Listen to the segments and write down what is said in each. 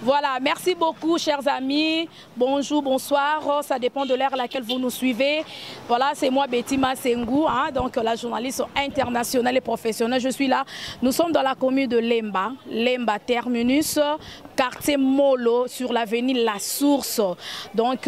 Voilà, merci beaucoup, chers amis. Bonjour, bonsoir. Ça dépend de l'heure à laquelle vous nous suivez. Voilà, c'est moi, Betty Masengu, hein, donc la journaliste internationale et professionnelle. Je suis là. Nous sommes dans la commune de Lemba, Lemba Terminus, quartier Molo, sur l'avenue La Source. Donc,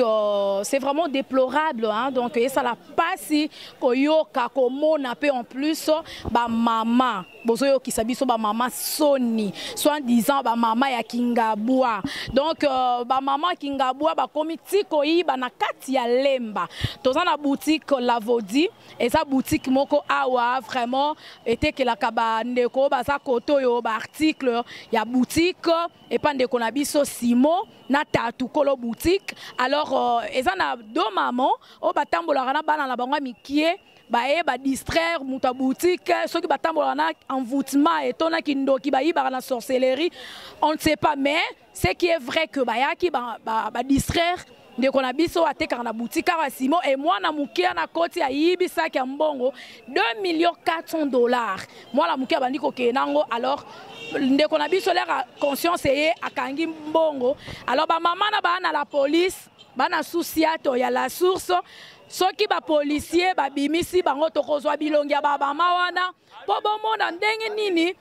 c'est vraiment déplorable. Hein, donc, et ça la passe, koyoka, komona, pe en plus, ba maman. Bozoyokisa biso ba mama soni, soi-disant ba mama ya Kingabwa. Donc ba mama Kingabwa bakomi ti koyiba na kati ya Lemba. Toza na boutique Lavodi, eza boutique moko awa vraiment etekelaka ba ndeko baza koto yo ba article ya boutique epa ndeko na biso Simo na tatu kolo boutique. Alors eza na deux mamans oyo batambolaka na bana na bango ya mikie, baye ba distraire moto ya boutique, soki batambolaka na envoûtement etona kindoki, bayibaka na sorcellerie, on ne sait pas, mais ce qui est vrai que bayaki ba distraire ndeko na biso atekaka na boutique awa Simo, et mwana moke na koti ayibi saki ya mbongo deux millions quatre cents dollars. Mwana moke abandi kokende nango, alors ndeko na biso lera conscience eye akangi mbongo. Alors ba mama na bana la police, bana sous-ciato ya la source, soki ba policier ba bimisi bango tokozwa bilongi ya ba mama wana po bomona ndenge nini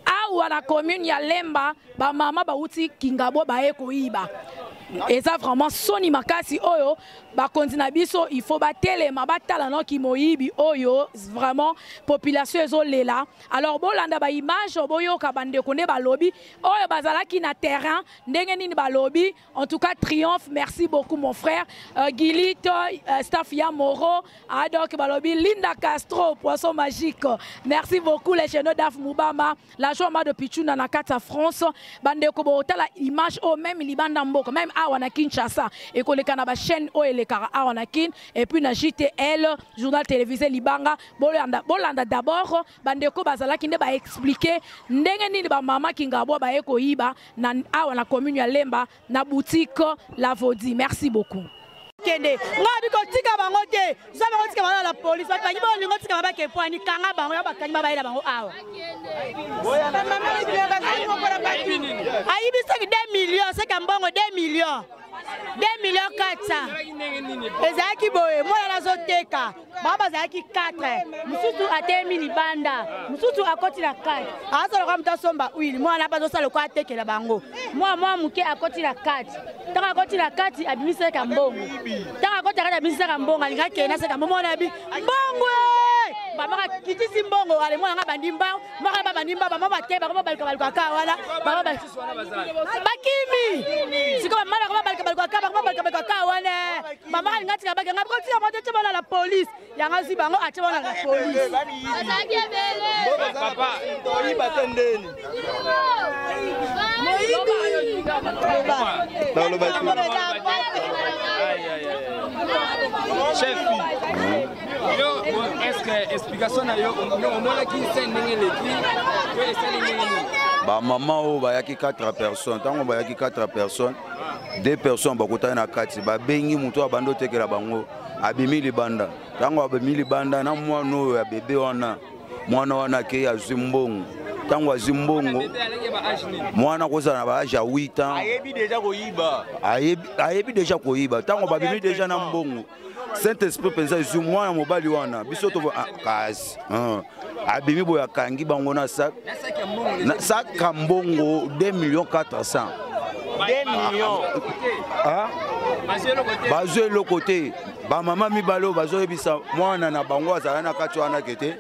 awa na commune ya Lemba ba mama bauti Kingabwa baye koyiba. Eza vraiment soni makasi oyo bakonzi na biso il faut batelema batala no kimoyibi oyo vraiment population ezolela. Alors bolanda ba image boyoka bandeko nde balobi oyo bazalaki na terrain ndenge nini balobi. En tout cas, triomphe, merci beaucoup mon frère. Guilito, staff Yamoro, Adok Balobi, Linda Castro, poisson magique. Merci beaucoup les jeunes d'Af Moubama, la joie de Pichuna na kata France, Bandeko Bota la image au même Libanda Mboko, même awa na Kinshasa, et koleka na ba chaîne o elekara awa na Kin, et puis na JTL, journal télévisé Libanga, Bolanda, Bolanda d'abord, Bandeko Bazala ki nde ba expliquer ndenge nini ba mama Kingabwa ba eko yiba na awa na commune ya Lemba na boutique Lavodi. Merci beaucoup. Kende nga biko tika bango te, za bango tika bango na la police, bakangi bango lingo tika ba ke poani kanga bango ya bakangi ba bayela bango awa. Ayibi soki 2 millions, c'est mbongo 2 millions. 2 millions 400. Ezalaki boye, mwana nazoteka. Ba bazalaki 4. Mususu atemi libanda, mususu akoti na kati. Azala kwa mutu asomba huile, mwana bazosala kwa atekela bango. Mwa mwa muke akoti na kati. Tango akoti na kati abimisaka mbongo. Tango akoti na kati abimisaka mbongo, alinga kena seka mbongo na bi. Mbongo! Mama kitisi mbongo, ale mwana nga bandi mbao, mwana ba bandi mbao, mama ba te, ba balika balika ka wana, mama ba bakimi. Siko mama ba balika balika ka, ba balika balika ka wana. Mama alinga tika ba nga ko tika moto tika na la police. Yanga zi bango atia wana la police. Papa, toyiba te ndeni. Moyibi. Naloba te. Chef, yo, est-ce que explication na yo, omonaki scène ndenge eleki, to esali ndenge nini? Ba mama oyo bayaki 4 personnes, ntango bayaki 4 personnes, 2 personnes bakutani na kati, babengi moto abandi otekela bango, abimi libanda. Ntango abimi libanda na mwana oyo ya bebe wana, mwana wana akei azwi mbongo. Ntango azwi mbongo, mwana kozala na ba âge ya 8 ans. Ayebi déjà koyiba. Ayebi déjà koyiba. Ntango babimi déjà na mbongo, Saint-Esprit mpenza ezwi mwana mobali wana, biso to, ah, kasi, ah, abimi boye akangi bango na sac, na sac ya mbongo deux millions quatre cents. 2 millions. Ah? Bazwi eloko te. Ba mama mibale oyo bazoyebisa mwana na bango azala na kati wana ke te,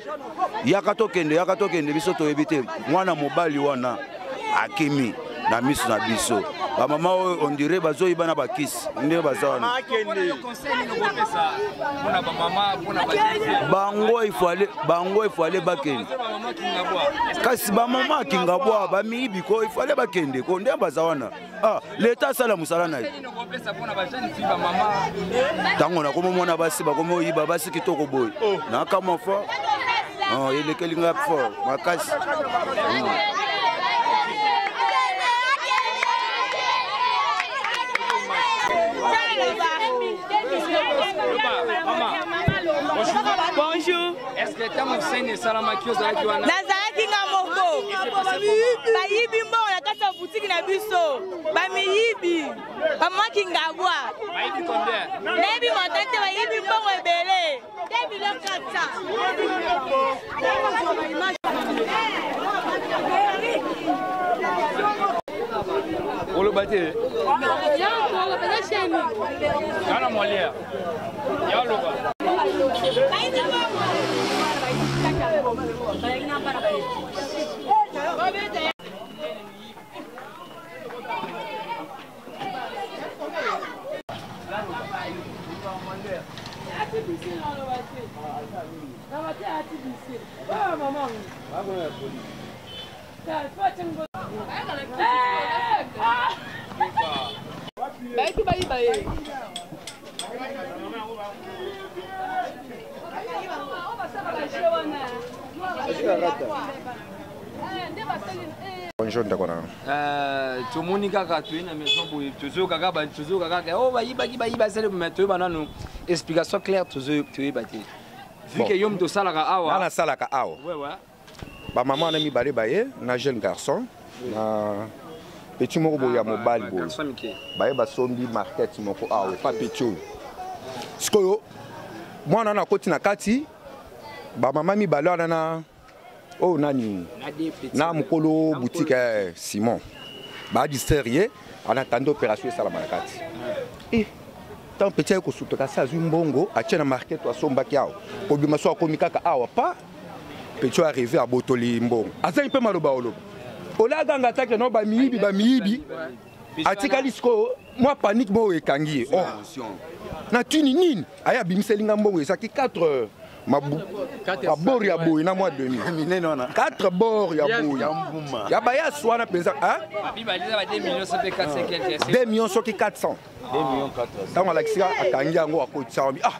yaka tokende, yaka tokende, biso toyebi te. Mwana mobali wana akimi na miso na biso. Ba mama oyo on dirait bazoyiba na bakisi nde baza wana. Bango il faut aller, bango il faut aller bakende. Kasi ba mama Kingabwa ba miyibi ko il faut aller bakende ko nde baza wana. Ah, l'État asala mosala na ye. Tango nakomomona basi bakomoyiba basi kitoko boye. Nakamwa fort. Ah, elekeli nga fort makasi. Bonjour. Est-ce que ntango scène esalamaki ozalaki wana? Nazalaki nga moko. Bayibi mbongo na kati. kati ya butiki na biso bamiyibi bamama Kingabwa. Bayibi combien? Nayebi montant te, bayibi mbongo ebele, 2 millions 400. Oloba te yana Molière ya oloba. Bayaki bayiba ye. Bonjour ndeko na. Tomoni kaka toye na maison boye, tozoyoka kaka, tozoyoka kaka o bayibaki, bayiba sele, mais toyeba nanu explication claire, toyeba te vu que yo moto osalaka awa. Nga nasalaka awa. Bamama wana mibale baye na jeune garçon na petit moko boye ya mobali boye. Garçon mike. Baye basombi market moko awa epa petit oyo. Sikoyo mwana wana akoti na kati, bamama mibale wana na oyo nani Na deux petits. Na mokolo Na boutique mokolo. Simon badistraire ye en attendant opération esalama na kati. Tant petit aye kosutoka se azwi mbongo atie na market asombaki awa, kobima so akomi kaka awa pa petit oyo arrivé abotoli mbongo, azangi mpe maloba oloba olaganga atake no bamiyibi bamiyibi atikali. Sikoyo mwa panique moko ekangi ye. Oh, na tuni nini aye abimiseli nga mbongo ezalaki 4 babor ya boye na mwa demi. Minene wana. 4 bor ya boye. Ya mbuma. Ya bayasi wana mpenza, hein? Babiba eza ba 2 millions soki 400 quelque. 2 millions soki 400. 2 millions 400. Ntango alakisika akangi yango akotisa yango, ah,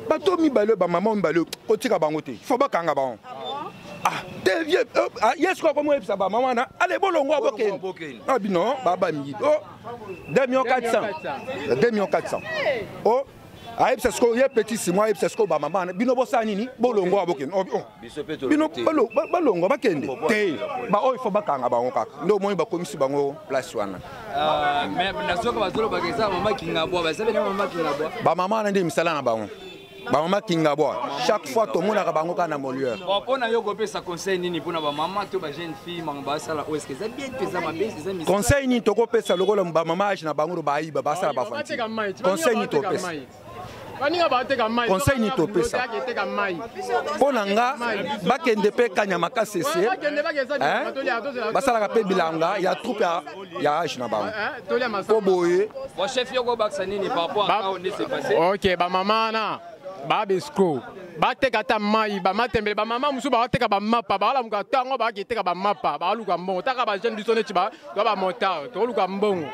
bato mibale, bamama mibale, kotika bango te, fo bakanga bango. Ah te vie, ah, ye sikoyo akomi oyebisa bamama wana: ale bolongwa, bokende. Bokende. Ah bino baba miyibi o 2 millions 400, 2 millions 400. O ayebisa sikoyo ye petit Simon, ayebisa sikoyo bamama wana: bino bosala nini? Bolongwa, bokende. Oh, oh. Biso mpe bino tolobi te. Balongwa bakende te, baoyo fo bakanga bango kaka nde omoni bakomisi bango place wana. Mais nazoka bazolobaka eza mama Kingabwa, baza pene mama Kingabwa. Bamama wana nde misala na bango, bamama Kingabwa, chaque fois tomonaka bango kaka na Molière. Bon, mpona yo kopesa conseil nini mpona bamama to bajeune fille mango basala oyo? Eske eza bien to eza mabe, eza misala? Conseil nini tokopesa? Lokola bamama age na bango bayiba, basala bafanti, conseil nini topesa? Baninga bateka mai. Conseil nini topesa? Eteka mai. Mpo na nga bakende mpe kanyama kasese. Bakende, bakende. Hein? Basalaka mpe bilanga ya troupe ya age na bango Tolia. mpo boye. Bon, chef, yo kobakisa nini par rapport à oyo nde s'est passé? Ok, bamama wana babaescrocs, bateka ata mai, bamatembele. Bamama mosusu baoteka bamapa, baalamuka ntango baaki eteka bamapa, baluka mbongo. Taka bajeune biso neti toa bamotard, toluka mbongo.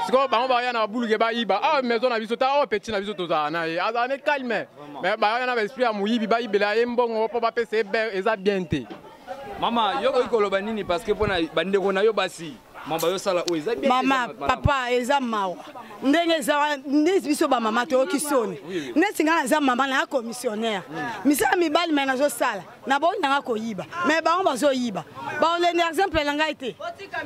Sikoyo bango baya na babuluke bayiba awa maison na biso. Ta oyo petit na biso tozala na ye, azala ne calme, mais baya na baesprit ya moyibi, bayibela ye mbongo mpo bapesa ye ber. Eza bien te. Mama, yo koki koloba nini? Parce que mpona bandeko na yo basi, mama, bayosala oyo eza bien? Mama. Eza malamu. Papa, eza mawa ndenge eza neti biso bamama toyoki soni. Neti ngai naza mama naya commissionnaire, misala mibali me nazosala, naboyi nanga koyiba, me bango bazoyiba, baolende exemple na ngai te.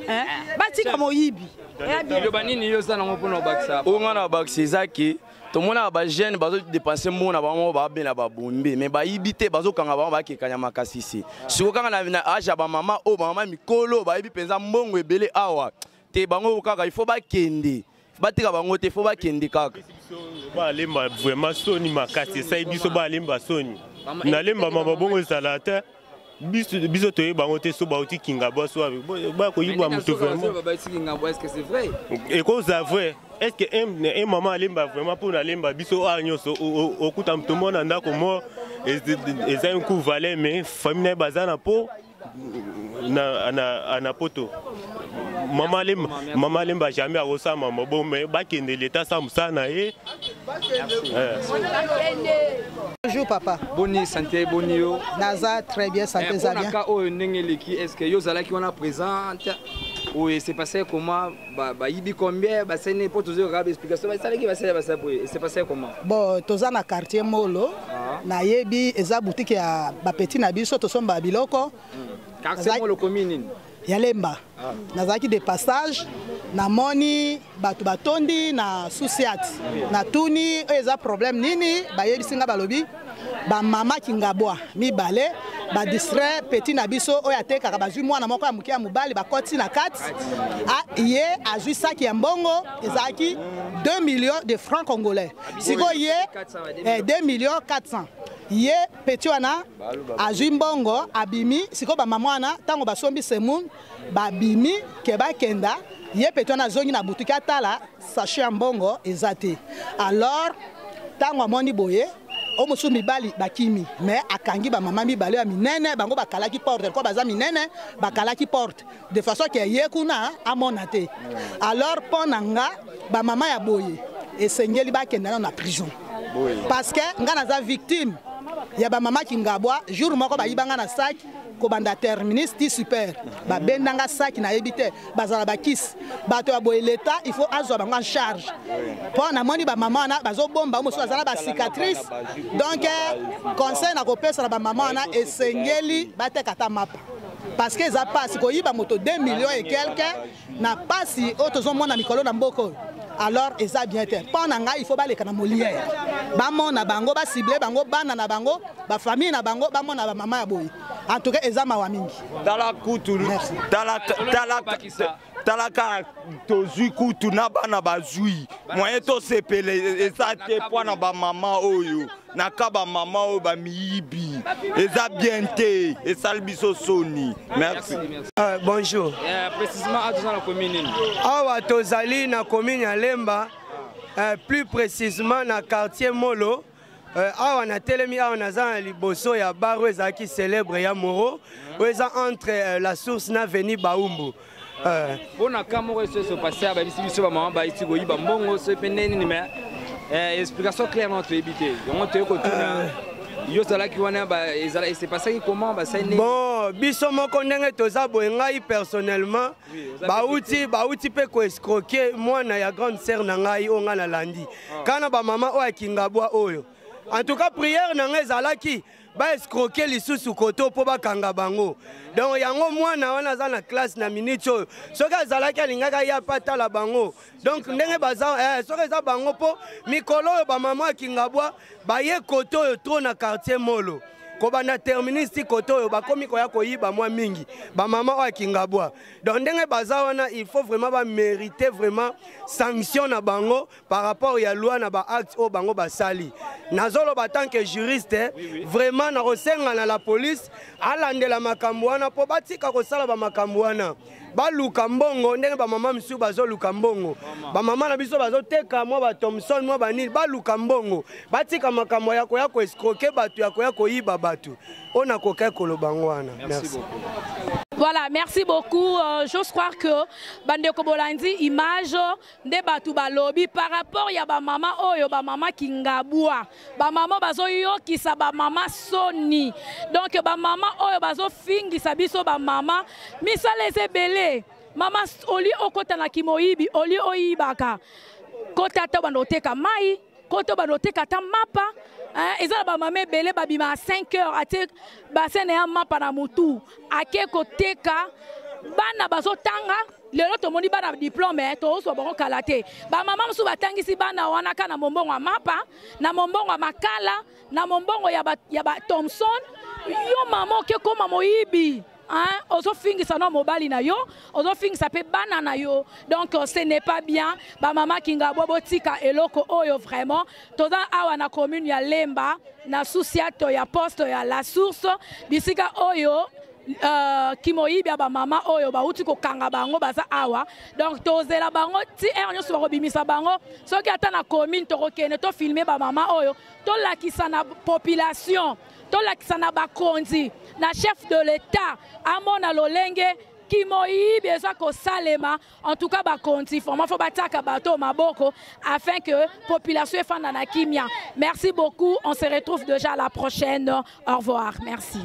Eh? Batika moyibi. Eya bien. Liloba nini yo oza nango mpona obakisa? Oyo nga na bakisa eza ke tomonaka bajeune bazodépenser mbongo na bango, babela babombe, mais bayibi te, bazokanga bango bakekanya makasi se. Sikoyo kaka na age ya bamama oyo, bamama mikolo bayebi mpenza mbongo ebele awa te, bango kaka il faut bakende, batika bango te, faut bakende kaka. Balemba vraiment soni makasi, esali biso balemba soni. Nalemba mama bongo ezala te. Biso toyeba bango te, so bauti Kingabwa, so bakoyiba moto vraiment. Babakisi Kingabwa, est ce que c'est vrai? Ekozala vrai. Est ce que un mama alemba vraiment mpo nalemba biso awa nyonso okuta moto moko na ndako mo eza un coup valet, mais famille na ye baza na po na poto. Mama alemba, mama alemba jamais akosala mama bon, mais bakende, leta asala mosala na ye. Bonjour papa. Boni santé, boni yo? Naza très bien, santé eza Mpona bien. ka oyo ndenge eleki, est ce que yo ozalaki wana présente? Oyo s'est passé comment? Bayibi combien? Basali mpo tozoyoka baexplication, basalaki, basali, basali boye, s'est passé comment? Bon, toza na quartier Molo. Nayebi eza boutique ya bapeti na biso, tosomba biloko. Quartier Molo, commune nini? Ya Lemba. Nazalaki de passage, namoni bato batondi na sous-ciat. Natuni oyo eza problème nini, bayebisi nga, balobi bamama Kingabwa mibale badistrait petit na biso oyo atekaka. Bazwi mwana moko ya moke ya mobali, bakoti na kati. Ye azwi saki ya mbongo, ezalaki 2 millions de francs congolais. Sikoyo ye 2 millions 400, ye petit wana azwi mbongo, abimi. Sikoyo bamama wana, ntango basombi semoule, babimi ke bakenda. Ye petit wana azongi na butuki, atala sachet ya mbongo eza te. Alors ntango amoni boye, o mosusu mibali bakimi, mais akangi bamama mibale ya minene. Bango bakalaki porte ko baza minene, bakalaki porte de façon ke ye kuna amona te. Alors mpo na nga, bamama ya boye esengeli bakenda nano na prison, parce que nga naza victime ya bamama Kingabwa. Jour moko bayibanga na saki kobanda terminus ti super, babendanga saki, nayebi te bazala bakisi. Bato ya boye, leta il faut azwa bango en charge, mpo namoni bamama wana bazobomba, mosusu aza na bacicatrice. Donc conseil na kopesa na bamama wana, esengeli bateka ata mapa, parce que eza mpasi koyiba moto 2 millions et quelque na mpasi oyo tozomona mikolo na mboka oyo. Alors eza bien te. Mpo na ngai, il faut baleka na Molière, bamona bango, bacibler bango, bana na bango, bafamille na bango, bamona bamama ya boye. En tout cas eza mawa mingi. Tala kutu, tala, tala, tala kaka, tozwi kutu na bana bazwi moyen tosepela eza te mpo na bamama oyo. Naka bamama oyo bamiyibi, eza bien te, esali biso soni. Merci. Bonjour. Précisément awa toza na commune nini? Awa tozali na commune ya Lemba, plus précisément na quartier Molo. Awa natelemi awa, naza na liboso ya bar oyo ezalaki célèbre ya Moro, oyo eza entre la source na avenue Baumbu. Mpona ka moko eso esopase, bayebisi biso bamama bayiti koyiba mbongo so mpe nde nini, mais explication claire nano toyebi te. Yango toye kotuna yo, ozalaki wana, esepasaki comment, basali nini? Bon, biso moko ndenge toza boye, ngai personnellement, bauti mpe koescroquer mwana ya grande sœur na ngai oyo ngai nalandi kaka na bamama oyo akingabwa oyo. En tout cas, prière na ngai ezalaki baescroquer lisusu koto mpo bakanga bango. Donc yango mwana wana aza na classe na minute oyo, soki azalaki alingaki aya mpe atala bango. Donc ndenge baza, soki eza bango, mpo mikolo oyo bamama ya Kingabwa baye koto oyo trop na quartier Molo, kobanda terminus ti koto oyo, bakomi koya koyiba mwa mingi, bamama oyo ya Kingabwa. Donc ndenge baza wana, il faut vraiment bamérite vraiment sanction na bango par rapport ya loi na baacte oyo bango basali. Nazoloba tant que juriste, vraiment nakosenga na la police alandela makambo wana mpo batika kosala bamakambo wana. Baluka mbongo ndenge bamama misusu bazoluka mbongo, bamama na biso bazoteka mwa bathomson, mwa banini, baluka mbongo, batika makambo ya koya koescroquer bato, ya koya koyiba bato. Oyo nakoki koloba ngo wana. Merci. Voilà, merci beaucoup. J'ose croire que bandeko bolandi image nde bato balobi par rapport ya bamama oyo, bamama Kingabwa, bamama bazoyokisa bamama soni. Donc bamama oyo bazofingisa biso bamama, misala eza ebele. Mama, oli okota na kimoyibi, oli oyibaka, kota ata banda oteka mai, kota banda oteka ata mapa. Eza na bamama ebele babima 5 heures, atie bassin na ya mapa na motu, ake koteka. Bana bazotanga lelo, tomoni bana diplôme, tozwa bango kala te. Bamama mosusu batangisi bana wana kaka na mombongo ya mapa, na mombongo ya makala, na mombongo ya ba Thomson. Yo mama oke koma moyibi, hein? Ozofingisa no mobali na yo, ozofingisa mpe bana na yo. Donc ce n'est pas bien. Bamama Kingabwa, botika eloko oyo vraiment. Toza awa na commune ya Lemba, na sous-ciat ya poste ya La Source, bisika oyo kimoyibi ya bamama oyo bauti kokanga bango baza awa. Donc tozela bango ti heure nyonso bakobimisa bango. Soki ata na commune, tokokende tofilmer bamama oyo, tolakisa na population, tolakisa na bakonzi, na chef de l'État, amona lolenge kimoyibi eza kosalema. En tout cas bakonzi, vraiment faut batiaka bato maboko afin que population efanda na kimia. Merci beaucoup, on se retrouve déjà à la prochaine. Au revoir, merci.